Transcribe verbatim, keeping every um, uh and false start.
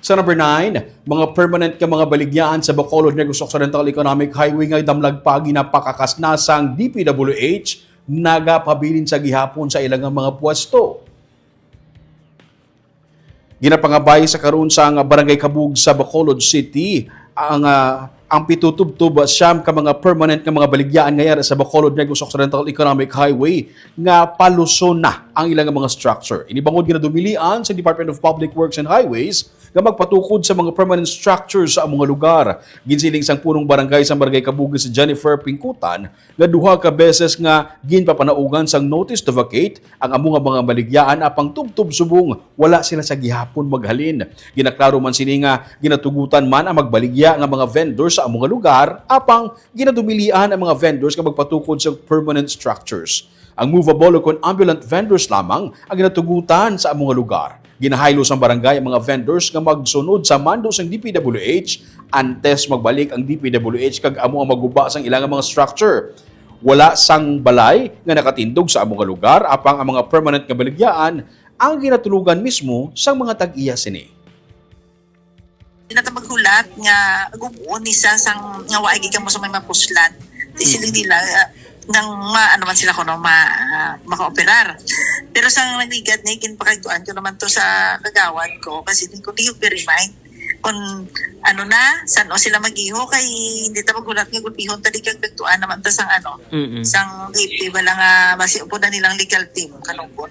Sa number nine, mga permanent nga mga baligyaan sa Bacolod, Negros Occidental Economic Highway nga damlag pa ginapakakas na sang D P W H, nagapabilin sa gihapon sa ilang mga pwesto. Ginapangabay sa karon sa nga Barangay Kabug sa Bacolod City ang, ah, ang pitutubtob siyam ka mga permanent nga mga baligyaan nga yara sa Bacolod, Negros Occidental Economic Highway nga paluson na ang ilang mga structure. Ini bangod ginadumilian sa Department of Public Works and Highways nga magpatukod sa mga permanent structures sa among lugar. Ginsiling sang punong barangay sa Barangay Kabug, si Jennifer Pingkutan, nga duha ka beses nga ginpapanaugan sang notice to vacate ang amo nga mga baligyaan, apang tubtob subong wala sila sa gihapon maghalin. Ginaklaro man sini nga ginatugutan man ang magbaligya nga mga vendor sa amo nga lugar, apang ginadumilian ang mga vendors nga magpatukod sa permanent structures. Ang movable o kon ambulant vendors lamang ang ginatugutan sa amo nga lugar. Ginahaylo sang barangay ang mga vendors nga magsunod sa mando sang D P W H antes magbalik ang D P W H kag amo ang maguba sang ilang mga structure. Wala sang balay nga nakatindog sa amo nga lugar, apang ang mga permanent nga baligyaan ang ginatulugan mismo sang mga tag-iya sini. Di na ta maghulat nga gub-on ni sa sang nga waay gid kamo sa may mapuslan. Di sila nila ah, nang ma ano man sila kuno ma ah, makaoperar. Pero sang nagligad ni ginpakagtuan ko naman to sa kagawad ko kasi din ko di ko remind kung ano na, san o sila mag-iho kay hindi ta maghulat nga gulpihon ta di kag kagtuan naman ta sang ano, Mm-mm. sang D P wala nga basi upo na nilang legal team kanupon.